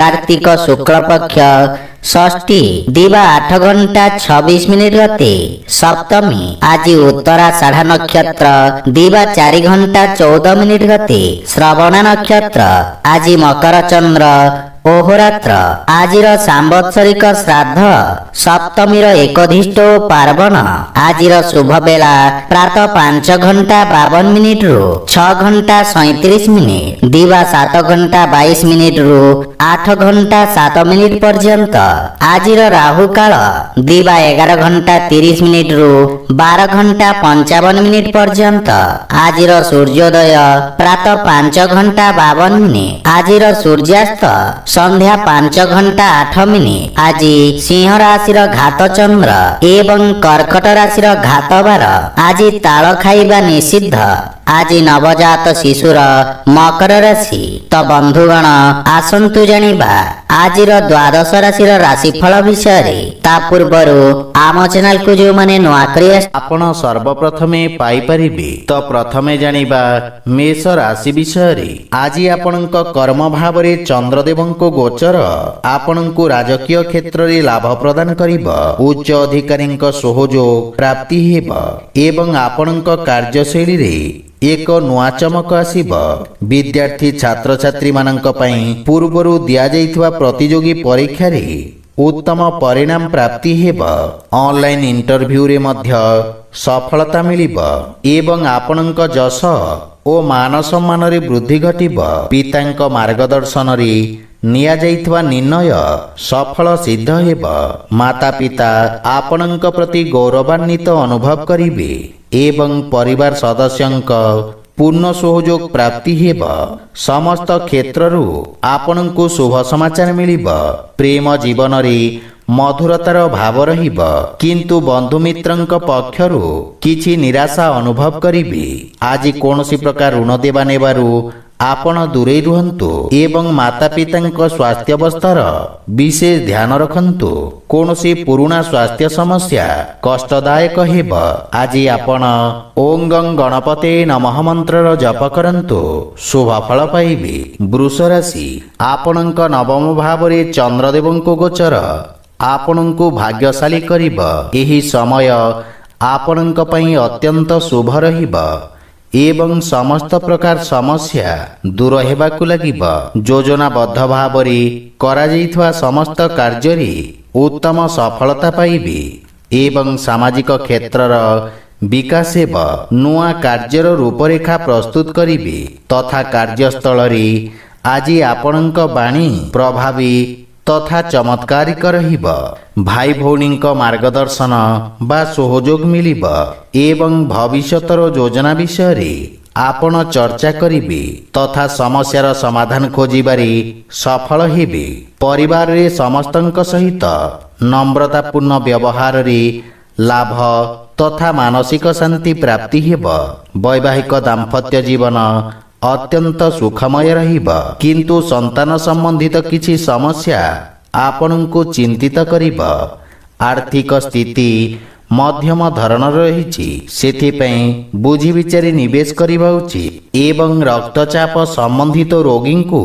କାର୍ତ୍ତିକ ଶୁକ୍ଳପକ୍ଷ ଷଷ୍ଠୀ, ଦିବା 8 ଘଣ୍ଟା 26 ମିନିଟ ଗତେ ସପ୍ତମୀ। ଆଜି ଉତ୍ତରାଷାଢା ନକ୍ଷତ୍ର, ଦିବା 4 ଘଣ୍ଟା 14 ମିନିଟ ଗତେ ଶ୍ରବଣା ନକ୍ଷତ୍ର। ଆଜି ମକର ଚନ୍ଦ୍ର ଅହୋରାତ୍ର। ଆଜିର ସାମ୍ବତ୍ସରିକ ଶ୍ରାଦ୍ଧ ସପ୍ତମୀର ଏକୋଦ୍ଦିଷ୍ଟ ଓ ପାର୍ବଣ। ଆଜିର ଶୁଭ ବେଳା ପ୍ରାତଃ 5 ଘଣ୍ଟା 52 ମିନିଟରୁ 6 ଘଣ୍ଟା 37 ମିନିଟ, ଦିବା 7 ଘଣ୍ଟା 22 ମିନିଟରୁ 8 ଘଣ୍ଟା 7 ମିନିଟ ପର୍ଯ୍ୟନ୍ତ। ଆଜିର ରାହୁ କାଳ ଦିବା 11 ଘଣ୍ଟା 30 ମିନିଟରୁ 12 ଘଣ୍ଟା 55 ମିନିଟ ପର୍ଯ୍ୟନ୍ତ। ଆଜିର ସୂର୍ଯ୍ୟୋଦୟ ପ୍ରାତଃ 5 ଘଣ୍ଟା 52 ମିନିଟ। ଆଜିର ସୂର୍ଯ୍ୟାସ୍ତ ସନ୍ଧ୍ୟା 5 ଘଣ୍ଟା 8 ମିନିଟ। ଆଜି ସିଂହ ରାଶିର ଘାତ ଚନ୍ଦ୍ର ଏବଂ କର୍କଟ ରାଶିର ଘାତବାର। ଆଜି ତାଳ ଖାଇବା ନିଷିଦ୍ଧ। ଆଜି ନବଜାତ ଶିଶୁର ମକର ରାଶି। ତ ବନ୍ଧୁଗଣ, ଆସନ୍ତୁ ଜାଣିବା ଆଜିର ଦ୍ୱାଦଶ ରାଶିର ରାଶିଫଳ ବିଷୟରେ। ତା ପୂର୍ବରୁ ଆମ ଚ୍ୟାନେଲକୁ ଯେଉଁମାନେ ନୂଆ କରି ଆପଣ ସର୍ବପ୍ରଥମେ ପାଇପାରିବେ। ତ ପ୍ରଥମେ ଜାଣିବା ମେଷ ରାଶି ବିଷୟରେ। ଆଜି ଆପଣଙ୍କ କର୍ମ ଭାବରେ ଚନ୍ଦ୍ରଦେବଙ୍କ ଗୋଚର ଆପଣଙ୍କୁ ରାଜକୀୟ କ୍ଷେତ୍ରରେ ଲାଭ ପ୍ରଦାନ କରିବ। ଉଚ୍ଚ ଅଧିକାରୀଙ୍କ ସହଯୋଗ ପ୍ରାପ୍ତି ହେବ ଏବଂ ଆପଣଙ୍କ କାର୍ଯ୍ୟଶୈଳୀରେ ଏକ ନୂଆ ଚମକ ଆସିବ। ବିଦ୍ୟାର୍ଥୀ ଛାତ୍ରଛାତ୍ରୀମାନଙ୍କ ପାଇଁ ପୂର୍ବରୁ ଦିଆଯାଇଥିବା ପ୍ରତିଯୋଗୀ ପରୀକ୍ଷାରେ ଉତ୍ତମ ପରିଣାମ ପ୍ରାପ୍ତି ହେବ। ଅନଲାଇନ୍ ଇଣ୍ଟରଭ୍ୟୁରେ ମଧ୍ୟ ସଫଳତା ମିଳିବ ଏବଂ ଆପଣଙ୍କ ଯଶ ଓ ମାନ ସମ୍ମାନରେ ବୃଦ୍ଧି ଘଟିବ। ପିତାଙ୍କ ମାର୍ଗଦର୍ଶନରେ ନିଆଯାଇଥିବା ନିର୍ଣ୍ଣୟ ସଫଳ ସିଦ୍ଧ ହେବ। ମାତା ପିତା ଆପଣଙ୍କ ପ୍ରତି ଗୌରବାନ୍ୱିତ ଅନୁଭବ କରିବେ ଏବଂ ପରିବାର ସଦସ୍ୟଙ୍କ ପୂର୍ଣ୍ଣ ସହଯୋଗ ପ୍ରାପ୍ତି ହେବ। ସମସ୍ତ କ୍ଷେତ୍ରରୁ ଆପଣଙ୍କୁ ଶୁଭ ସମାଚାର ମିଳିବ। ପ୍ରେମ ଜୀବନରେ ମଧୁରତାର ଭାବ ରହିବ, କିନ୍ତୁ ବନ୍ଧୁମିତ୍ରଙ୍କ ପକ୍ଷରୁ କିଛି ନିରାଶା ଅନୁଭବ କରିବେ। ଆଜି କୌଣସି ପ୍ରକାର ଋଣ ଦେବା ନେବାରୁ ଆପଣ ଦୂରେଇ ରୁହନ୍ତୁ ଏବଂ ମାତା ପିତାଙ୍କ ସ୍ୱାସ୍ଥ୍ୟାବସ୍ଥାର ବିଶେଷ ଧ୍ୟାନ ରଖନ୍ତୁ। କୌଣସି ପୁରୁଣା ସ୍ୱାସ୍ଥ୍ୟ ସମସ୍ୟା କଷ୍ଟଦାୟକ ହେବ। ଆଜି ଆପଣ ଓଁ ଗଂ ଗଣପତେ ନମଃ ମନ୍ତ୍ରର ଜପ କରନ୍ତୁ, ଶୁଭ ଫଳ ପାଇବେ। ବୃଷ ରାଶି, ଆପଣଙ୍କ ନବମ ଭାବରେ ଚନ୍ଦ୍ରଦେବଙ୍କ ଗୋଚର ଆପଣଙ୍କୁ ଭାଗ୍ୟଶାଳୀ କରିବ। ଏହି ସମୟ ଆପଣଙ୍କ ପାଇଁ ଅତ୍ୟନ୍ତ ଶୁଭ ରହିବ ଏବଂ ସମସ୍ତ ପ୍ରକାର ସମସ୍ୟା ଦୂର ହେବାକୁ ଲାଗିବ। ଯୋଜନାବଦ୍ଧ ଭାବରେ କରାଯାଇଥିବା ସମସ୍ତ କାର୍ଯ୍ୟରେ ଉତ୍ତମ ସଫଳତା ପାଇବେ ଏବଂ ସାମାଜିକ କ୍ଷେତ୍ରର ବିକାଶ ହେବ। ନୂଆ କାର୍ଯ୍ୟର ରୂପରେଖା ପ୍ରସ୍ତୁତ କରିବେ ତଥା କାର୍ଯ୍ୟସ୍ଥଳରେ ଆଜି ଆପଣଙ୍କ ବାଣୀ ପ୍ରଭାବୀ ତଥା ଚମତ୍କାରିକ ରହିବ। ଭାଇ ଭଉଣୀଙ୍କ ମାର୍ଗଦର୍ଶନ ବା ସହଯୋଗ ମିଳିବ ଏବଂ ଭବିଷ୍ୟତର ଯୋଜନା ବିଷୟରେ ଆପଣ ଚର୍ଚ୍ଚା କରିବେ ତଥା ସମସ୍ୟାର ସମାଧାନ ଖୋଜିବାରେ ସଫଳ ହେବେ। ପରିବାରରେ ସମସ୍ତଙ୍କ ସହିତ ନମ୍ରତାପୂର୍ଣ୍ଣ ବ୍ୟବହାରରେ ଲାଭ ତଥା ମାନସିକ ଶାନ୍ତି ପ୍ରାପ୍ତି ହେବ। ବୈବାହିକ ଦାମ୍ପତ୍ୟ ଜୀବନ ଅତ୍ୟନ୍ତ ସୁଖମୟ ରହିବ, କିନ୍ତୁ ସନ୍ତାନ ସମ୍ବନ୍ଧିତ କିଛି ସମସ୍ୟା ଆପଣଙ୍କୁ ଚିନ୍ତିତ କରିବ। ଆର୍ଥିକ ସ୍ଥିତି ମଧ୍ୟମ ଧରଣର ରହିଛି, ସେଥିପାଇଁ ବୁଝି ବିଚାରି ନିବେଶ କରିବା ଉଚିତ ଏବଂ ରକ୍ତଚାପ ସମ୍ବନ୍ଧିତ ରୋଗୀଙ୍କୁ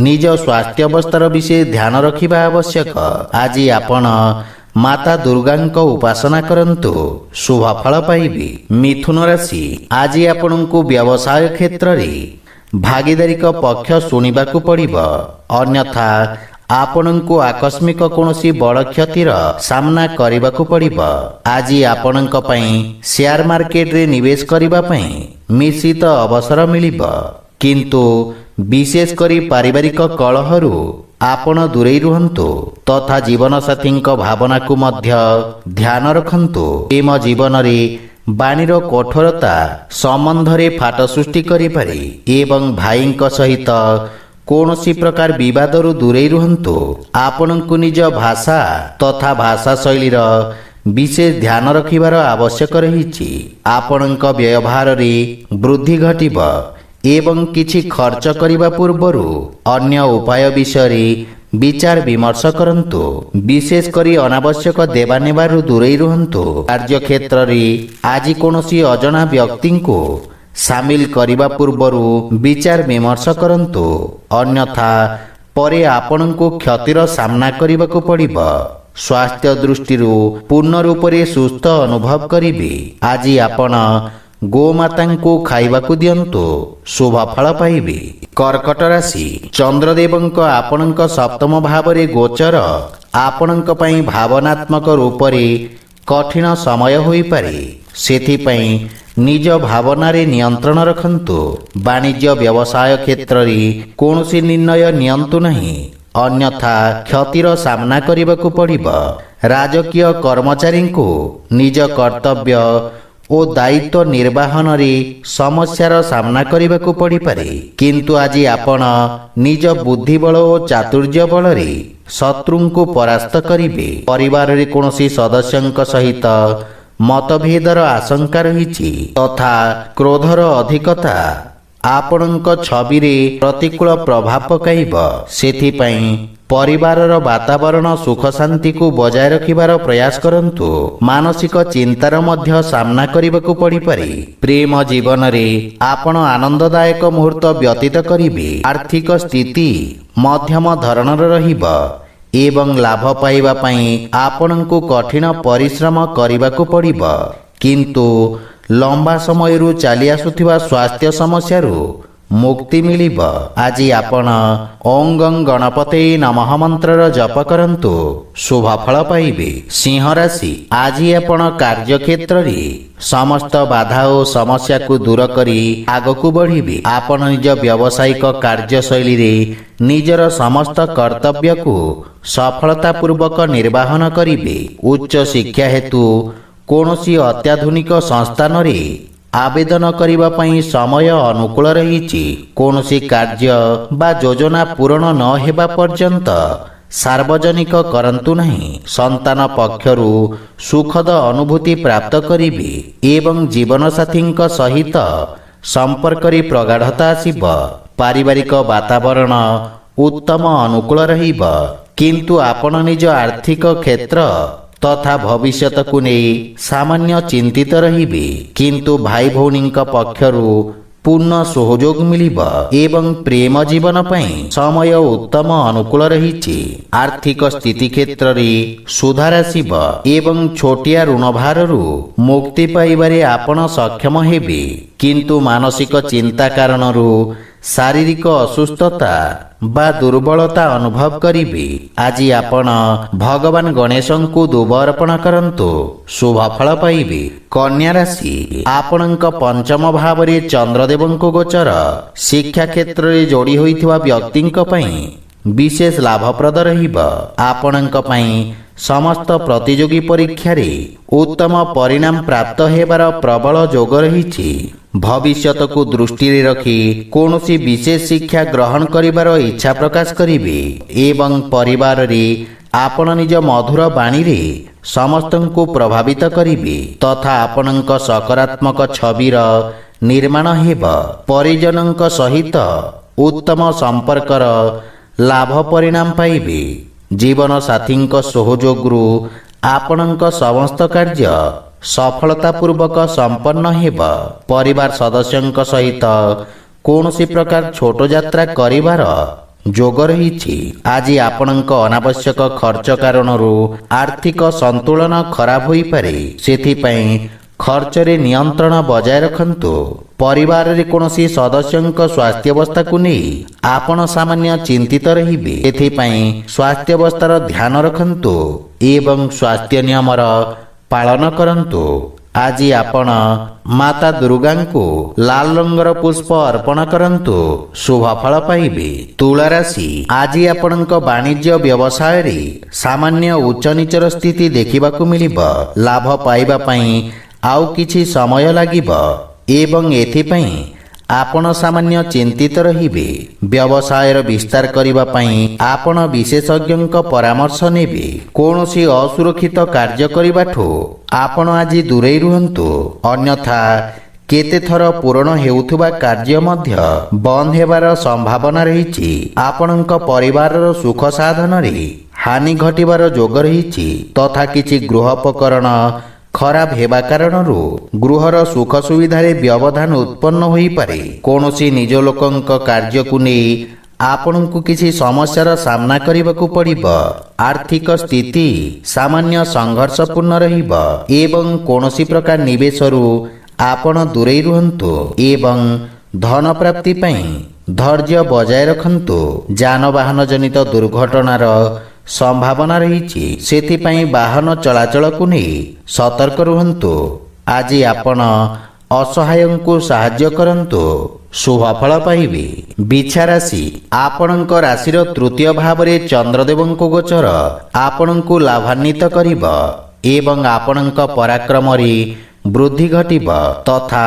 ନିଜ ସ୍ୱାସ୍ଥ୍ୟାବସ୍ଥାର ବିଶେଷ ଧ୍ୟାନ ରଖିବା ଆବଶ୍ୟକ। ଆଜି ଆପଣ ମାତା ଦୁର୍ଗାଙ୍କ ଉପାସନା କରନ୍ତୁ, ଶୁଭ ଫଳ ପାଇବେ। ମିଥୁନ ରାଶି, ଆଜି ଆପଣଙ୍କୁ ବ୍ୟବସାୟ କ୍ଷେତ୍ରରେ ଭାଗିଦାରୀଙ୍କ ପକ୍ଷ ଶୁଣିବାକୁ ପଡ଼ିବ, ଅନ୍ୟଥା ଆପଣଙ୍କୁ ଆକସ୍ମିକ କୌଣସି ବଡ଼ କ୍ଷତିର ସାମ୍ନା କରିବାକୁ ପଡ଼ିବ। ଆଜି ଆପଣଙ୍କ ପାଇଁ ସେୟାର ମାର୍କେଟରେ ନିବେଶ କରିବା ପାଇଁ ମିଶ୍ରିତ ଅବସର ମିଳିବ, କିନ୍ତୁ ବିଶେଷ କରି ପାରିବାରିକ କଳହରୁ ଆପଣ ଦୂରେଇ ରୁହନ୍ତୁ ତଥା ଜୀବନସାଥୀଙ୍କ ଭାବନାକୁ ମଧ୍ୟ ଧ୍ୟାନ ରଖନ୍ତୁ। ପ୍ରେମ ଜୀବନରେ ବାଣୀର କଠୋରତା ସମ୍ବନ୍ଧରେ ଫାଟ ସୃଷ୍ଟି କରିପାରେ ଏବଂ ଭାଇଙ୍କ ସହିତ କୌଣସି ପ୍ରକାର ବିବାଦରୁ ଦୂରେଇ ରୁହନ୍ତୁ। ଆପଣଙ୍କୁ ନିଜ ଭାଷା ତଥା ଭାଷା ଶୈଳୀର ବିଶେଷ ଧ୍ୟାନ ରଖିବାର ଆବଶ୍ୟକ ରହିଛି। ଆପଣଙ୍କ ବ୍ୟବହାରରେ ବୃଦ୍ଧି ଘଟିବ ଏବଂ କିଛି ଖର୍ଚ୍ଚ କରିବା ପୂର୍ବରୁ ଅନ୍ୟ ଉପାୟ ବିଷୟରେ ବିଚାର ବିମର୍ଶ କରନ୍ତୁ। ବିଶେଷ କରି ଅନାବଶ୍ୟକ ଦେବା ନେବାରୁ ଦୂରେଇ ରୁହନ୍ତୁ। କାର୍ଯ୍ୟକ୍ଷେତ୍ରରେ ଆଜି କୌଣସି ଅଜଣା ବ୍ୟକ୍ତିଙ୍କୁ ସାମିଲ କରିବା ପୂର୍ବରୁ ବିଚାର ବିମର୍ଶ କରନ୍ତୁ, ଅନ୍ୟଥା ପରେ ଆପଣଙ୍କୁ କ୍ଷତିର ସାମ୍ନା କରିବାକୁ ପଡ଼ିବ। ସ୍ୱାସ୍ଥ୍ୟ ଦୃଷ୍ଟିରୁ ପୂର୍ଣ୍ଣ ରୂପରେ ସୁସ୍ଥ ଅନୁଭବ କରିବେ। ଆଜି ଆପଣ ଗୋମାତାଙ୍କୁ ଖାଇବାକୁ ଦିଅନ୍ତୁ, ଶୁଭ ଫଳ ପାଇବେ। କର୍କଟ ରାଶି, ଚନ୍ଦ୍ରଦେବଙ୍କ ଆପଣଙ୍କ ସପ୍ତମ ଭାବରେ ଗୋଚର ଆପଣଙ୍କ ପାଇଁ ଭାବନାତ୍ମକ ରୂପରେ କଠିନ ସମୟ ହୋଇପାରେ। ସେଥିପାଇଁ ନିଜ ଭାବନାରେ ନିୟନ୍ତ୍ରଣ ରଖନ୍ତୁ। ବାଣିଜ୍ୟ ବ୍ୟବସାୟ କ୍ଷେତ୍ରରେ କୌଣସି ନିର୍ଣ୍ଣୟ ନିଅନ୍ତୁ ନାହିଁ, ଅନ୍ୟଥା କ୍ଷତିର ସାମ୍ନା କରିବାକୁ ପଡ଼ିବ। ରାଜକୀୟ କର୍ମଚାରୀଙ୍କୁ ନିଜ କର୍ତ୍ତବ୍ୟ ଓ ଦାୟିତ୍ୱ ନିର୍ବାହନରେ ସମସ୍ୟାର ସାମ୍ନା କରିବାକୁ ପଡ଼ିପାରେ, କିନ୍ତୁ ଆଜି ଆପଣ ନିଜ ବୁଦ୍ଧିବଳ ଓ ଚାତୁର୍ଯ୍ୟ ବଳରେ ଶତ୍ରୁଙ୍କୁ ପରାସ୍ତ କରିବେ। ପରିବାରରେ କୌଣସି ସଦସ୍ୟଙ୍କ ସହିତ ମତଭେଦର ଆଶଙ୍କା ରହିଛି ତଥା କ୍ରୋଧର ଅଧିକତା ଆପଣଙ୍କ ଛବିରେ ପ୍ରତିକୂଳ ପ୍ରଭାବ ପକାଇବ। ସେଥିପାଇଁ ପରିବାରର ବାତାବରଣ ସୁଖ ଶାନ୍ତିକୁ ବଜାୟ ରଖିବାର ପ୍ରୟାସ କରନ୍ତୁ। ମାନସିକ ଚିନ୍ତାର ମଧ୍ୟ ସାମ୍ନା କରିବାକୁ ପଡ଼ିପାରେ। ପ୍ରେମ ଜୀବନରେ ଆପଣ ଆନନ୍ଦଦାୟକ ମୁହୂର୍ତ୍ତ ବ୍ୟତୀତ କରିବେ। ଆର୍ଥିକ ସ୍ଥିତି ମଧ୍ୟମ ଧରଣର ରହିବ ଏବଂ ଲାଭ ପାଇବା ପାଇଁ ଆପଣଙ୍କୁ କଠିନ ପରିଶ୍ରମ କରିବାକୁ ପଡ଼ିବ, କିନ୍ତୁ ଲମ୍ବା ସମୟରୁ ଚାଲି ଆସୁଥିବା ସ୍ୱାସ୍ଥ୍ୟ ସମସ୍ୟାରୁ ମୁକ୍ତି ମିଳିବ। ଆଜି ଆପଣ ଓଁ ଗଂ ଗଣପତେ ନମଃ ମନ୍ତ୍ରର ଜପ କରନ୍ତୁ, ଶୁଭ ଫଳ ପାଇବେ। ସିଂହ ରାଶି, ଆଜି ଆପଣ କାର୍ଯ୍ୟକ୍ଷେତ୍ରରେ ସମସ୍ତ ବାଧା ଓ ସମସ୍ୟାକୁ ଦୂର କରି ଆଗକୁ ବଢ଼ିବେ। ଆପଣ ନିଜ ବ୍ୟବସାୟିକ କାର୍ଯ୍ୟଶୈଳୀରେ ନିଜର ସମସ୍ତ କର୍ତ୍ତବ୍ୟକୁ ସଫଳତା ପୂର୍ବକ ନିର୍ବାହନ କରିବେ। ଉଚ୍ଚ ଶିକ୍ଷା ହେତୁ କୌଣସି ଅତ୍ୟାଧୁନିକ ସଂସ୍ଥାନରେ ଆବେଦନ କରିବା ପାଇଁ ସମୟ ଅନୁକୂଳ ରହିଛି। କୌଣସି କାର୍ଯ୍ୟ ବା ଯୋଜନା ପୂରଣ ନ ହେବା ପର୍ଯ୍ୟନ୍ତ ସାର୍ବଜନିକ କରନ୍ତୁ ନାହିଁ। ସନ୍ତାନ ପକ୍ଷରୁ ସୁଖଦ ଅନୁଭୂତି ପ୍ରାପ୍ତ କରିବେ ଏବଂ ଜୀବନସାଥୀଙ୍କ ସହିତ ସମ୍ପର୍କରେ ପ୍ରଗାଢ଼ତା ଆସିବ। ପାରିବାରିକ ବାତାବରଣ ଉତ୍ତମ ଅନୁକୂଳ ରହିବ, କିନ୍ତୁ ଆପଣ ନିଜ ଆର୍ଥିକ କ୍ଷେତ୍ର ତଥା ଭବିଷ୍ୟତକୁ ନେଇ ସାମାନ୍ୟ ଚିନ୍ତିତ ରହିବେ, କିନ୍ତୁ ଭାଇ ଭଉଣୀଙ୍କ ପକ୍ଷରୁ ପୂର୍ଣ୍ଣ ସହଯୋଗ ମିଳିବ ଏବଂ ପ୍ରେମ ଜୀବନ ପାଇଁ ସମୟ ଉତ୍ତମ ଅନୁକୂଳ ରହିଛି। ଆର୍ଥିକ ସ୍ଥିତି କ୍ଷେତ୍ରରେ ସୁଧାର ଆସିବ ଏବଂ ଛୋଟିଆ ଋଣଭାରରୁ ମୁକ୍ତି ପାଇବାରେ ଆପଣ ସକ୍ଷମ ହେବେ, କିନ୍ତୁ ମାନସିକ ଚିନ୍ତା କାରଣରୁ ଶାରୀରିକ ଅସୁସ୍ଥତା ବା ଦୁର୍ବଳତା ଅନୁଭବ କରିବେ। ଆଜି ଆପଣ ଭଗବାନ ଗଣେଶଙ୍କୁ ଦୁବ ଅର୍ପଣ କରନ୍ତୁ, ଶୁଭ ଫଳ ପାଇବେ। କନ୍ୟା ରାଶି, ଆପଣଙ୍କ ପଞ୍ଚମ ଭାବରେ ଚନ୍ଦ୍ରଦେବଙ୍କୁ ଗୋଚର ଶିକ୍ଷା କ୍ଷେତ୍ରରେ ଯୋଡ଼ି ହୋଇଥିବା ବ୍ୟକ୍ତିଙ୍କ ପାଇଁ ବିଶେଷ ଲାଭପ୍ରଦ ରହିବ। ଆପଣଙ୍କ ପାଇଁ ସମସ୍ତ ପ୍ରତିଯୋଗୀ ପରୀକ୍ଷାରେ ଉତ୍ତମ ପରିଣାମ ପ୍ରାପ୍ତ ହେବାର ପ୍ରବଳ ଯୋଗ ରହିଛି। ଭବିଷ୍ୟତକୁ ଦୃଷ୍ଟିରେ ରଖି କୌଣସି ବିଶେଷ ଶିକ୍ଷା ଗ୍ରହଣ କରିବାର ଇଚ୍ଛା ପ୍ରକାଶ କରିବେ ଏବଂ ପରିବାରରେ ଆପଣ ନିଜ ମଧୁର ବାଣୀରେ ସମସ୍ତଙ୍କୁ ପ୍ରଭାବିତ କରିବେ ତଥା ଆପଣଙ୍କ ସକାରାତ୍ମକ ଛବିର ନିର୍ମାଣ ହେବ। ପରିଜନଙ୍କ ସହିତ ଉତ୍ତମ ସମ୍ପର୍କର ଲାଭ ପରିଣାମ ପାଇବେ। ଜୀବନ ସାଥୀଙ୍କ ସହଯୋଗରୁ ଆପଣଙ୍କ ସମସ୍ତ କାର୍ଯ୍ୟ ସଫଳତା ପୂର୍ବକ ସମ୍ପନ୍ନ ହେବ। ପରିବାର ସଦସ୍ୟଙ୍କ ସହିତ କୌଣସି ପ୍ରକାର ଛୋଟ ଯାତ୍ରା କରିବାର ଯୋଗ ରହିଛି। ଆଜି ଆପଣଙ୍କ ଅନାବଶ୍ୟକ ଖର୍ଚ୍ଚ କାରଣରୁ ଆର୍ଥିକ ସନ୍ତୁଳନ ଖରାପ ହୋଇପାରେ, ସେଥିପାଇଁ ଖର୍ଚ୍ଚରେ ନିୟନ୍ତ୍ରଣ ବଜାୟ ରଖନ୍ତୁ। ପରିବାରରେ କୌଣସି ସଦସ୍ୟଙ୍କ ସ୍ୱାସ୍ଥ୍ୟାବସ୍ଥାକୁ ନେଇ ଆପଣ ସାମାନ୍ୟ ଚିନ୍ତିତ ରହିବେ, ଏଥିପାଇଁ ସ୍ୱାସ୍ଥ୍ୟାବସ୍ଥାର ଧ୍ୟାନ ରଖନ୍ତୁ ଏବଂ ସ୍ୱାସ୍ଥ୍ୟ ନିୟମର ପାଳନ କରନ୍ତୁ। ଆଜି ଆପଣ ମାତା ଦୁର୍ଗାଙ୍କୁ ଲାଲ ରଙ୍ଗର ପୁଷ୍ପ ଅର୍ପଣ କରନ୍ତୁ, ଶୁଭ ଫଳ ପାଇବେ। ତୁଳା ରାଶି, ଆଜି ଆପଣଙ୍କ ବାଣିଜ୍ୟ ବ୍ୟବସାୟରେ ସାମାନ୍ୟ ଉଚ୍ଚ ନୀଚର ସ୍ଥିତି ଦେଖିବାକୁ ମିଳିବ। ଲାଭ ପାଇବା ପାଇଁ ଆଉ କିଛି ସମୟ ଲାଗିବ ଏବଂ ଏଥିପାଇଁ ଆପଣ ସାମାନ୍ୟ ଚିନ୍ତିତ ରହିବେ। ବ୍ୟବସାୟର ବିସ୍ତାର କରିବା ପାଇଁ ଆପଣ ବିଶେଷଜ୍ଞଙ୍କ ପରାମର୍ଶ ନେବେ। କୌଣସି ଅସୁରକ୍ଷିତ କାର୍ଯ୍ୟ କରିବାଠୁ ଆପଣ ଆଜି ଦୂରେଇ ରୁହନ୍ତୁ, ଅନ୍ୟଥା କେତେଥର ପୂରଣ ହେଉଥିବା କାର୍ଯ୍ୟ ମଧ୍ୟ ବନ୍ଦ ହେବାର ସମ୍ଭାବନା ରହିଛି। ଆପଣଙ୍କ ପରିବାରର ସୁଖ ସାଧନରେ ହାନି ଘଟିବାର ଯୋଗ ରହିଛି ତଥା କିଛି ଗୃହୋପକରଣ ଖରାପ ହେବା କାରଣରୁ ଗୃହର ସୁଖ ସୁବିଧାରେ ବ୍ୟବଧାନ ଉତ୍ପନ୍ନ ହୋଇପାରେ। କୌଣସି ନିଜ ଲୋକଙ୍କ କାର୍ଯ୍ୟକୁ ନେଇ ଆପଣଙ୍କୁ କିଛି ସମସ୍ୟାର ସାମ୍ନା କରିବାକୁ ପଡ଼ିବ। ଆର୍ଥିକ ସ୍ଥିତି ସାମାନ୍ୟ ସଂଘର୍ଷପୂର୍ଣ୍ଣ ରହିବ ଏବଂ କୌଣସି ପ୍ରକାର ନିବେଶରୁ ଆପଣ ଦୂରେଇ ରୁହନ୍ତୁ ଏବଂ ଧନ ପ୍ରାପ୍ତି ପାଇଁ ଧୈର୍ଯ୍ୟ ବଜାୟ ରଖନ୍ତୁ। ଯାନବାହନ ଜନିତ ଦୁର୍ଘଟଣାର ସମ୍ଭାବନା ରହିଛି, ସେଥିପାଇଁ ବାହନ ଚଳାଚଳକୁ ନେଇ ସତର୍କ ରୁହନ୍ତୁ। ଆଜି ଆପଣ ଅସହାୟଙ୍କୁ ସାହାଯ୍ୟ କରନ୍ତୁ, ଶୁଭ ଫଳ ପାଇବେ। ବିଛା ରାଶି, ଆପଣଙ୍କ ରାଶିର ତୃତୀୟ ଭାବରେ ଚନ୍ଦ୍ରଦେବଙ୍କୁ ଗୋଚର ଆପଣଙ୍କୁ ଲାଭାନ୍ୱିତ କରିବ ଏବଂ ଆପଣଙ୍କ ପରାକ୍ରମରେ ବୃଦ୍ଧି ଘଟିବ ତଥା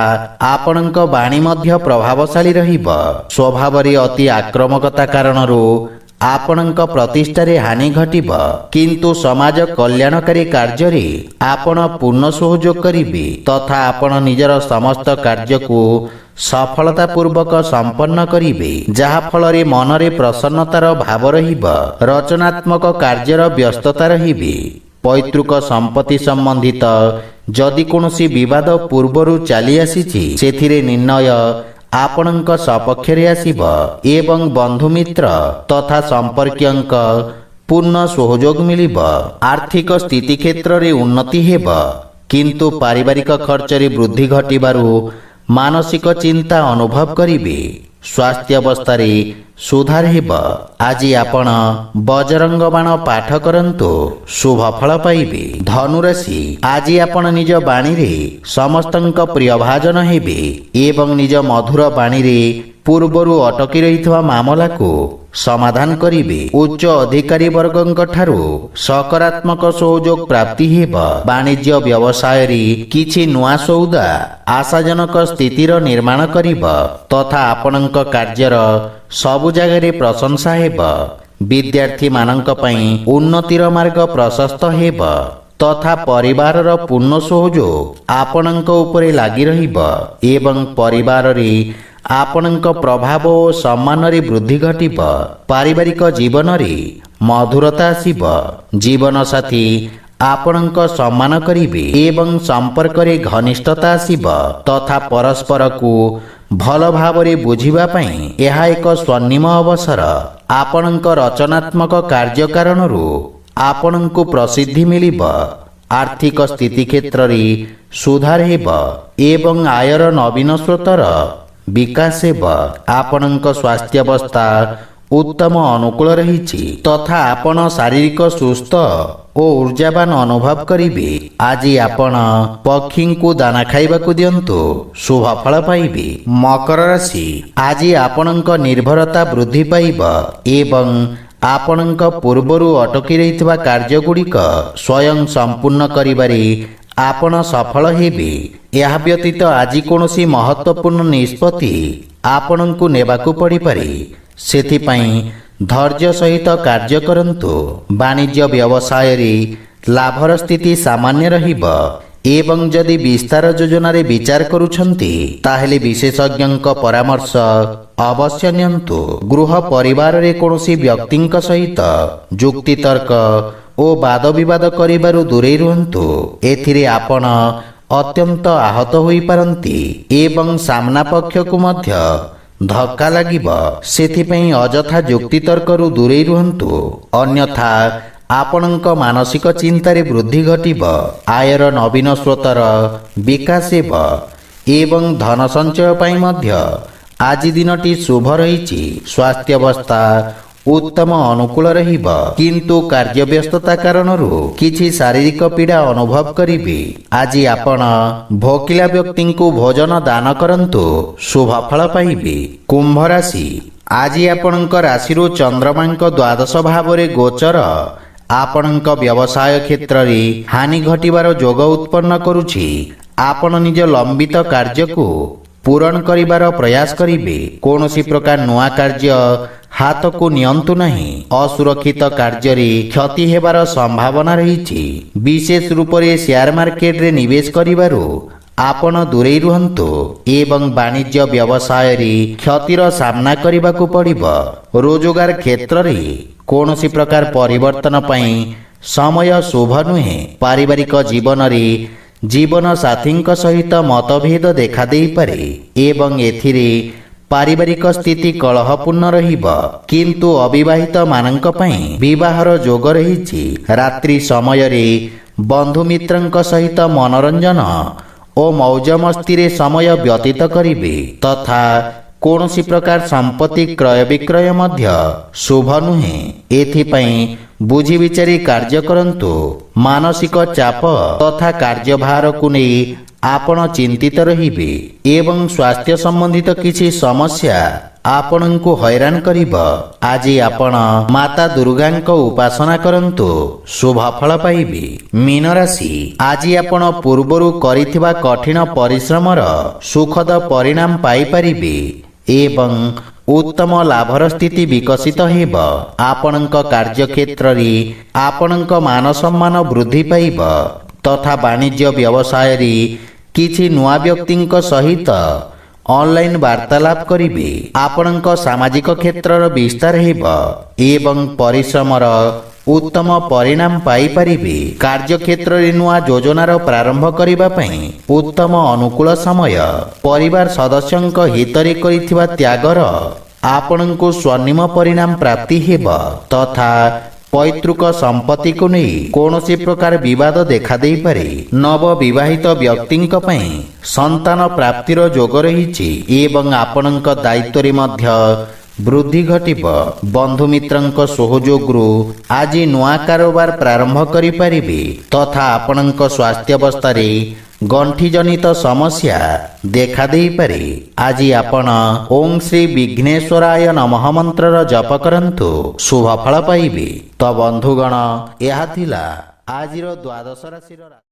ଆପଣଙ୍କ ବାଣୀ ମଧ୍ୟ ପ୍ରଭାବଶାଳୀ ରହିବ। ସ୍ୱଭାବରେ ଅତି ଆକ୍ରମକତା କାରଣରୁ ଆପଣଙ୍କ ପ୍ରତିଷ୍ଠାରେ ହାନି ଘଟିବ, କିନ୍ତୁ ସମାଜ କଲ୍ୟାଣକାରୀ କାର୍ଯ୍ୟରେ ଆପଣ ପୂର୍ଣ୍ଣ ସହଯୋଗ କରିବେ ତଥା ଆପଣ ନିଜର ସମସ୍ତ କାର୍ଯ୍ୟକୁ ସଫଳତା ପୂର୍ବକ ସମ୍ପନ୍ନ କରିବେ, ଯାହାଫଳରେ ମନରେ ପ୍ରସନ୍ନତାର ଭାବ ରହିବ। ରଚନାତ୍ମକ କାର୍ଯ୍ୟର ବ୍ୟସ୍ତତା ରହିବେ। ପୈତୃକ ସମ୍ପତ୍ତି ସମ୍ବନ୍ଧିତ ଯଦି କୌଣସି ବିବାଦ ପୂର୍ବରୁ ଚାଲି ଆସିଛି, ସେଥିରେ ନିର୍ଣ୍ଣୟ ଆପଣଙ୍କ ସପକ୍ଷରେ ଆସିବ ଏବଂ ବନ୍ଧୁମିତ୍ର ତଥା ସମ୍ପର୍କୀୟଙ୍କ ପୂର୍ଣ୍ଣ ସହଯୋଗ ମିଳିବ। ଆର୍ଥିକ ସ୍ଥିତି କ୍ଷେତ୍ରରେ ଉନ୍ନତି ହେବ, କିନ୍ତୁ ପାରିବାରିକ ଖର୍ଚ୍ଚରେ ବୃଦ୍ଧି ଘଟିବାରୁ ମାନସିକ ଚିନ୍ତା ଅନୁଭବ କରିବେ। ସ୍ୱାସ୍ଥ୍ୟାବସ୍ଥାରେ ସୁଧାର ହେବ। ଆଜି ଆପଣ ବଜରଙ୍ଗ ବାଣ ପାଠ କରନ୍ତୁ, ଶୁଭ ଫଳ ପାଇବେ। ଧନୁରାଶି, ଆଜି ଆପଣ ନିଜ ବାଣୀରେ ସମସ୍ତଙ୍କ ପ୍ରିୟଭାଜନ ହେବେ ଏବଂ ନିଜ ମଧୁର ବାଣୀରେ ପୂର୍ବରୁ ଅଟକି ରହିଥିବା ମାମଲାକୁ ସମାଧାନ କରିବେ। ଉଚ୍ଚ ଅଧିକାରୀ ବର୍ଗଙ୍କ ଠାରୁ ସକାରାତ୍ମକ ସହଯୋଗ ପ୍ରାପ୍ତି ହେବ। ବାଣିଜ୍ୟ ବ୍ୟବସାୟରେ କିଛି ନୂଆ ସଉଦା ଆଶାଜନକ ସ୍ଥିତିର ନିର୍ମାଣ କରିବ ତଥା ଆପଣଙ୍କ କାର୍ଯ୍ୟର ସବୁ ଜାଗାରେ ପ୍ରଶଂସା ହେବ। ବିଦ୍ୟାର୍ଥୀମାନଙ୍କ ପାଇଁ ଉନ୍ନତିର ମାର୍ଗ ପ୍ରଶସ୍ତ ହେବ ତଥା ପରିବାରର ପୂର୍ଣ୍ଣ ସହଯୋଗ ଆପଣଙ୍କ ଉପରେ ଲାଗି ରହିବ ଏବଂ ପରିବାରରେ ଆପଣଙ୍କ ପ୍ରଭାବ ଓ ସମ୍ମାନରେ ବୃଦ୍ଧି ଘଟିବ। ପାରିବାରିକ ଜୀବନରେ ମଧୁରତା ଆସିବ। ଜୀବନସାଥୀ ଆପଣଙ୍କ ସମ୍ମାନ କରିବେ ଏବଂ ସମ୍ପର୍କରେ ଘନିଷ୍ଠତା ଆସିବ ତଥା ପରସ୍ପରକୁ ଭଲ ଭାବରେ ବୁଝିବା ପାଇଁ ଏହା ଏକ ସ୍ୱର୍ଣ୍ଣିମ ଅବସର। ଆପଣଙ୍କ ରଚନାତ୍ମକ କାର୍ଯ୍ୟ କାରଣରୁ ଆପଣଙ୍କୁ ପ୍ରସିଦ୍ଧି ମିଳିବ। ଆର୍ଥିକ ସ୍ଥିତି କ୍ଷେତ୍ରରେ ସୁଧାର ହେବ ଏବଂ ଆୟର ନବୀନ ସ୍ରୋତର ବିକାଶ ହେବ। ଆପଣଙ୍କ ସ୍ୱାସ୍ଥ୍ୟାବସ୍ଥା ଉତ୍ତମ ଅନୁକୂଳ ରହିଛି ତଥା ଆପଣ ଶାରୀରିକ ସୁସ୍ଥ ଓ ଉର୍ଜାବାନ ଅନୁଭବ କରିବେ। ଆଜି ଆପଣ ପକ୍ଷୀଙ୍କୁ ଦାନା ଖାଇବାକୁ ଦିଅନ୍ତୁ, ଶୁଭ ଫଳ ପାଇବେ। ମକର ରାଶି, ଆଜି ଆପଣଙ୍କ ନିର୍ଭରତା ବୃଦ୍ଧି ପାଇବ ଏବଂ ଆପଣଙ୍କ ପୂର୍ବରୁ ଅଟକି ରହିଥିବା କାର୍ଯ୍ୟଗୁଡ଼ିକ ସ୍ୱୟଂ ସମ୍ପୂର୍ଣ୍ଣ କରିବାରେ ଆପଣ ସଫଳ ହେବେ। ଏହା ବ୍ୟତୀତ ଆଜି କୌଣସି ମହତ୍ତ୍ୱପୂର୍ଣ୍ଣ ନିଷ୍ପତ୍ତି ଆପଣଙ୍କୁ ନେବାକୁ ପଡ଼ିପାରେ, ସେଥିପାଇଁ ଧୈର୍ଯ୍ୟ ସହିତ କାର୍ଯ୍ୟ କରନ୍ତୁ। ବାଣିଜ୍ୟ ବ୍ୟବସାୟରେ ଲାଭର ସ୍ଥିତି ସାମାନ୍ୟ ରହିବ ଏବଂ ଯଦି ବିସ୍ତାର ଯୋଜନାରେ ବିଚାର କରୁଛନ୍ତି, ତାହେଲେ ବିଶେଷଜ୍ଞଙ୍କ ପରାମର୍ଶ ଅବଶ୍ୟ ନିଅନ୍ତୁ। ଗୃହ ପରିବାରରେ କୌଣସି ବ୍ୟକ୍ତିଙ୍କ ସହିତ ଯୁକ୍ତିତର୍କ ଓ ବାଦ ବିବାଦ କରିବାରୁ ଦୂରେଇ ରୁହନ୍ତୁ। ଏଥିରେ ଆପଣ ଅତ୍ୟନ୍ତ ଆହତ ହୋଇପାରନ୍ତି ଏବଂ ସାମ୍ନା ପକ୍ଷକୁ ମଧ୍ୟ ଧକ୍କା ଲାଗିବ। ସେଥିପାଇଁ ଅଯଥା ଯୁକ୍ତିତର୍କରୁ ଦୂରେଇ ରୁହନ୍ତୁ, ଅନ୍ୟଥା ଆପଣଙ୍କ ମାନସିକ ଚିନ୍ତାରେ ବୃଦ୍ଧି ଘଟିବ। ଆୟର ନବୀନ ସ୍ରୋତର ବିକାଶ ହେବ ଏବଂ ଧନ ସଞ୍ଚୟ ପାଇଁ ମଧ୍ୟ ଆଜି ଦିନଟି ଶୁଭ ରହିଛି। ସ୍ୱାସ୍ଥ୍ୟାବସ୍ଥା ଉତ୍ତମ ଅନୁକୂଳ ରହିବ, କିନ୍ତୁ କାର୍ଯ୍ୟବ୍ୟସ୍ତତା କାରଣରୁ କିଛି ଶାରୀରିକ ପୀଡ଼ା ଅନୁଭବ କରିବେ। ଆଜି ଆପଣ ଭୋକିଲା ବ୍ୟକ୍ତିଙ୍କୁ ଭୋଜନ ଦାନ କରନ୍ତୁ, ଶୁଭ ଫଳ ପାଇବେ। କୁମ୍ଭ ରାଶି, ଆଜି ଆପଣଙ୍କ ରାଶିରୁ ଚନ୍ଦ୍ରମାଙ୍କ ଦ୍ୱାଦଶ ଭାବରେ ଗୋଚର ଆପଣଙ୍କ ବ୍ୟବସାୟ କ୍ଷେତ୍ରରେ ହାନି ଘଟିବାର ଯୋଗ ଉତ୍ପନ୍ନ କରୁଛି। ଆପଣ ନିଜ ଲମ୍ବିତ କାର୍ଯ୍ୟକୁ ପୂରଣ କରିବାର ପ୍ରୟାସ କରିବେ। କୌଣସି ପ୍ରକାର ନୂଆ କାର୍ଯ୍ୟ ହାତକୁ ନିଅନ୍ତୁ ନାହିଁ। ଅସୁରକ୍ଷିତ କାର୍ଯ୍ୟରେ କ୍ଷତି ହେବାର ସମ୍ଭାବନା ରହିଛି। ବିଶେଷ ରୂପରେ ସେୟାର ମାର୍କେଟରେ ନିବେଶ କରିବାରୁ ଆପଣ ଦୂରେଇ ରୁହନ୍ତୁ ଏବଂ ବାଣିଜ୍ୟ ବ୍ୟବସାୟରେ କ୍ଷତିର ସାମ୍ନା କରିବାକୁ ପଡ଼ିବ। ରୋଜଗାର କ୍ଷେତ୍ରରେ କୌଣସି ପ୍ରକାର ପରିବର୍ତ୍ତନ ପାଇଁ ସମୟ ଶୁଭ ନୁହେଁ। ପାରିବାରିକ ଜୀବନରେ ଜୀବନ ସାଥୀଙ୍କ ସହିତ ମତଭେଦ ଦେଖାଦେଇପାରେ ଏବଂ ଏଥିରେ ପାରିବାରିକ ସ୍ଥିତି କଳହପୂର୍ଣ୍ଣ ରହିବ, କିନ୍ତୁ ଅବିବାହିତ ମାନଙ୍କ ପାଇଁ ବିବାହର ଯୋଗ ରହିଛି। ରାତ୍ରି ସମୟରେ ବନ୍ଧୁମିତ୍ରଙ୍କ ସହିତ ମନୋରଞ୍ଜନ ଓ ମୌଜ ମସ୍ତିରେ ସମୟ ବ୍ୟତୀତ କରିବେ ତଥା କୌଣସି ପ୍ରକାର ସମ୍ପତ୍ତି କ୍ରୟ ବିକ୍ରୟ ମଧ୍ୟ ଶୁଭ ନୁହେଁ। ଏଥିପାଇଁ ବୁଝି ବିଚାରି କାର୍ଯ୍ୟ କରନ୍ତୁ। ମାନସିକ ଚାପ ତଥା କାର୍ଯ୍ୟଭାରକୁ ନେଇ ଆପଣ ଚିନ୍ତିତ ରହିବେ ଏବଂ ସ୍ୱାସ୍ଥ୍ୟ ସମ୍ବନ୍ଧିତ କିଛି ସମସ୍ୟା ଆପଣଙ୍କୁ ହଇରାଣ କରିବ। ଆଜି ଆପଣ ମାତା ଦୁର୍ଗାଙ୍କ ଉପାସନା କରନ୍ତୁ, ଶୁଭ ଫଳ ପାଇବେ। ମୀନ ରାଶି, ଆଜି ଆପଣ ପୂର୍ବରୁ କରିଥିବା କଠିନ ପରିଶ୍ରମର ସୁଖଦ ପରିଣାମ ପାଇପାରିବେ ଏବଂ ଉତ୍ତମ ଲାଭର ସ୍ଥିତି ବିକଶିତ ହେବ। ଆପଣଙ୍କ କାର୍ଯ୍ୟକ୍ଷେତ୍ରରେ ଆପଣଙ୍କ ମାନ ସମ୍ମାନ ବୃଦ୍ଧି ପାଇବ ତଥା ବାଣିଜ୍ୟ ବ୍ୟବସାୟରେ କିଛି ନୂଆ ବ୍ୟକ୍ତିଙ୍କ ସହିତ ଅନଲାଇନ୍ ବାର୍ତ୍ତାଳାପ କରିବେ। ଆପଣଙ୍କ ସାମାଜିକ କ୍ଷେତ୍ରର ବିସ୍ତାର ହେବ ଏବଂ ପରିଶ୍ରମର ଉତ୍ତମ ପରିଣାମ ପାଇପାରିବେ। କାର୍ଯ୍ୟକ୍ଷେତ୍ରରେ ନୂଆ ଯୋଜନାର ପ୍ରାରମ୍ଭ କରିବା ପାଇଁ ଉତ୍ତମ ଅନୁକୂଳ ସମୟ। ପରିବାର ସଦସ୍ୟଙ୍କ ହିତରେ କରିଥିବା ତ୍ୟାଗର ଆପଣଙ୍କୁ ସ୍ୱର୍ଣ୍ଣିମ ପରିଣାମ ପ୍ରାପ୍ତି ହେବ ତଥା ପୈତୃକ ସମ୍ପତ୍ତିକୁ ନେଇ କୌଣସି ପ୍ରକାର ବିବାଦ ଦେଖାଦେଇପାରେ। ନବ ବିବାହିତ ବ୍ୟକ୍ତିଙ୍କ ପାଇଁ ସନ୍ତାନ ପ୍ରାପ୍ତିର ଯୋଗ ରହିଛି ଏବଂ ଆପଣଙ୍କ ଦାୟିତ୍ୱରେ ମଧ୍ୟ ବୃଦ୍ଧି ଘଟିବ। ବନ୍ଧୁମିତ୍ରଙ୍କ ସହଯୋଗରୁ ଆଜି ନୂଆ କାରବାର ପ୍ରାରମ୍ଭ କରିପାରିବେ ତଥା ଆପଣଙ୍କ ସ୍ୱାସ୍ଥ୍ୟାବସ୍ଥାରେ ଗଣ୍ଠିଜନିତ ସମସ୍ୟା ଦେଖାଦେଇପାରେ। ଆଜି ଆପଣ ଓಂ ଶ୍ରୀ ବିଘ୍ନେଶ୍ୱରାୟ ନମଃ ମନ୍ତ୍ରର ଜପ କରନ୍ତୁ, ଶୁଭ ଫଳ ପାଇବେ। ତ ବନ୍ଧୁଗଣ, ଏହା ଥିଲା ଆଜିର ଦ୍ୱାଦଶ ରାଶିର